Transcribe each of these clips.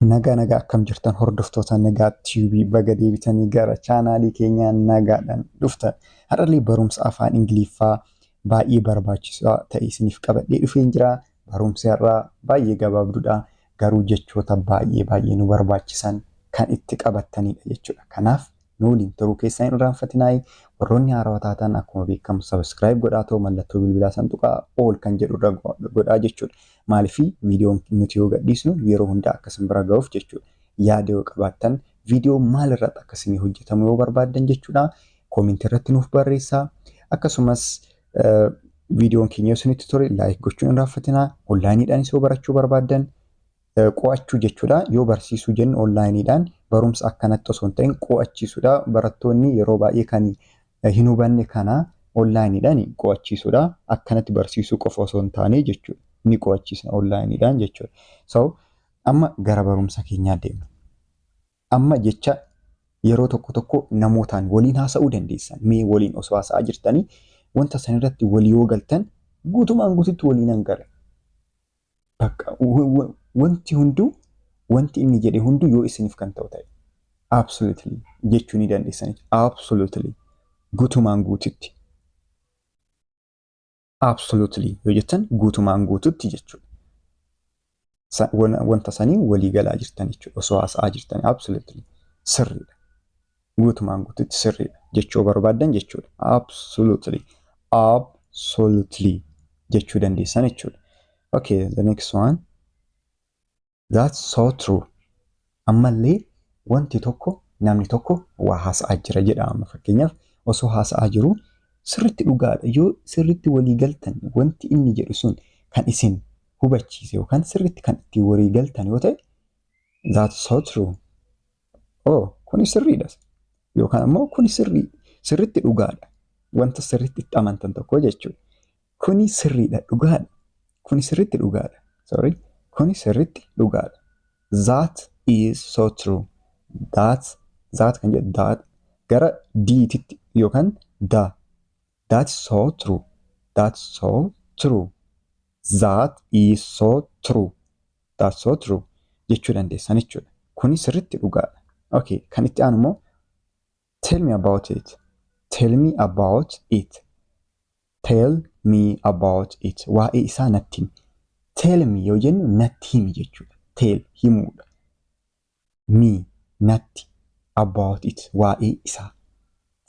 Nagaa nagaa, akkam jirtan hordoftoota Nagaa Tube? Baga deebitanii gara chaanaalii keenyaa nagaadhaan dhuftan. Har'allee barumsa afaan Ingiliffaa baay'ee barbaachisaa ta'e isiniif qabadhee dhufeen jira. Barumsi har'aa baay'ee gabaabduudha. Garuu jechoota baay'ee baay'ee nu barbaachisan kan itti qabattanidha jechuudha. Kanaaf nu waliin turuu keessan hin irraanfatinaayi. Warroonni haarawaa taatan akkuma beekamu subscribe godhaa ta'u mallattoo bilbilaa santuqaa all kan jedhu irra godhaa jechuudha. Maaliif? Viidiyoon nuti yoo gadhiisnu yeroo hundaa akka isin bira ga'uuf jechuudha. Yaada yoo qabaattan, viidiyoo maal irratti akka isinii hojjetamu yoo barbaaddan jechuudha, Koomentii irratti nuuf barreessaa. Akkasumas viidiyoon keenya yoo isinitti tole like gochuun hin irraanfatinaa. Onlaayiniidhaanis yoo barachuu barbaaddan, qo'achuu jechuudha. Yoo barsiisuu jennu onlaayiniidhaan barumsa akkanatti osoo hin ta'in qo'achiisuudha. Barattoonni yeroo baay'ee kan hin hubanne kana onlaayiniidhaan qo'achiisuudha. Akkanatti barsiisuu qofa osoo hin taane jechuudha. Ni qo'achiisna onlaayiniidhaan jechuudha. So amma gara barumsa keenyaa deemna. Amma jecha yeroo tokko tokko namootaan waliin haasa'uu dandeessan. Mee waliin osoo haasa'aa jirtanii wanta san irratti walii yoo galtan, guutumaan guututti waliin hangara. Bakka wanti hunduu, wanti inni jedhe hunduu yoo isiniif kan ta'u ta'e, absolutely jechuu ni dandeessan. Absolutely, guutumaan guututti. Absolutely yoo jettan guutumaan guututti jechuudha. Wanta sanii walii galaa jirtan jechuudha. Osoo haasa'aa jirtan absolutely sirriidha. Guutumaan guututti sirriidha jechuu barbaaddan jechuudha. Absolutely. Absolutely jechuu dandeessan jechuudha. Okay, the next one. That's so true. Ammallee wanti tokko, namni tokko waa haasa'aa jira jedha. Amma fakkeenyaaf osoo haasa'aa jiru sirritti dhugaadha yoo sirritti walii galtan, wanti inni jedhu sun kan isin hubachiise yookaan sirritti kan ittiin walii galtan yoo ta'e, that's so true. Oh, kuni sirriidha. Yookaan ammoo kuni sirrii, sirritti dhugaadha. Wanta sirritti itti amantan tokko jechuudha. Kuni sirriidha, dhugaadha. Kuni sirritti dhugaadha. Sorry. Kuni sirritti dhugaadha. That is so true. That, that kan jedhu that gara diititti yookaan da. That's so true. That's so true. That is so true. That's so true jechuu dandeessan jechuudha. Kuni sirritti dhugaadha. Okay, kan itti aanu immoo tell me about it. Tell me about it. Tell me about it. Waa'ee isaa natti himi. Tell me yoo jennu natti himi jechuudha. Tell himuudha. Me natti, about it waa'ee isaa.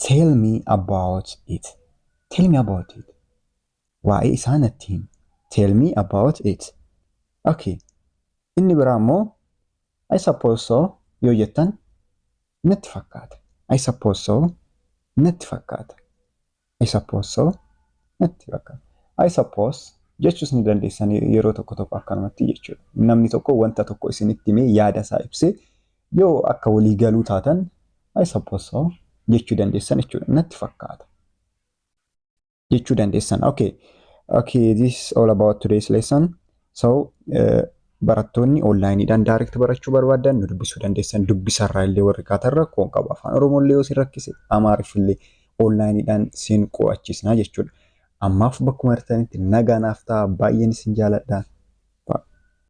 Tell me about it. Tell me about it. Waa'ee isaa natti himi. Tell me about it. Okay. Inni biraa immoo I suppose so yoo jettan natti fakkaata. I suppose so, natti fakkaata. I suppose so, natti fakkaata. I suppose jechuus ni dandeessan yeroo tokko tokko akkanumatti jechuudha. Namni tokko wanta tokko isinitti himee yaada isaa ibsee yoo akka walii galuu taatan, I suppose so jechuu dandeessan jechuudha. Natti fakkaata jechuu dandeessan. Okay. Okay, this is all about today's lesson. So, barattoonni onlaayiniidhaan direct barachuu barbaadan nu dubbisuu dandeessan. Dubbisarraa illee warri kaatan rakkoo hin qabu. Afaan Oromoo illee yoo isin rakkise, Amaariff illee onlaayiniidhaan isin qo'achiisna jechuudha. Ammaaf bakkuma jirtanitti nagaa naaf ta'a. Baay'een isin jaaladha.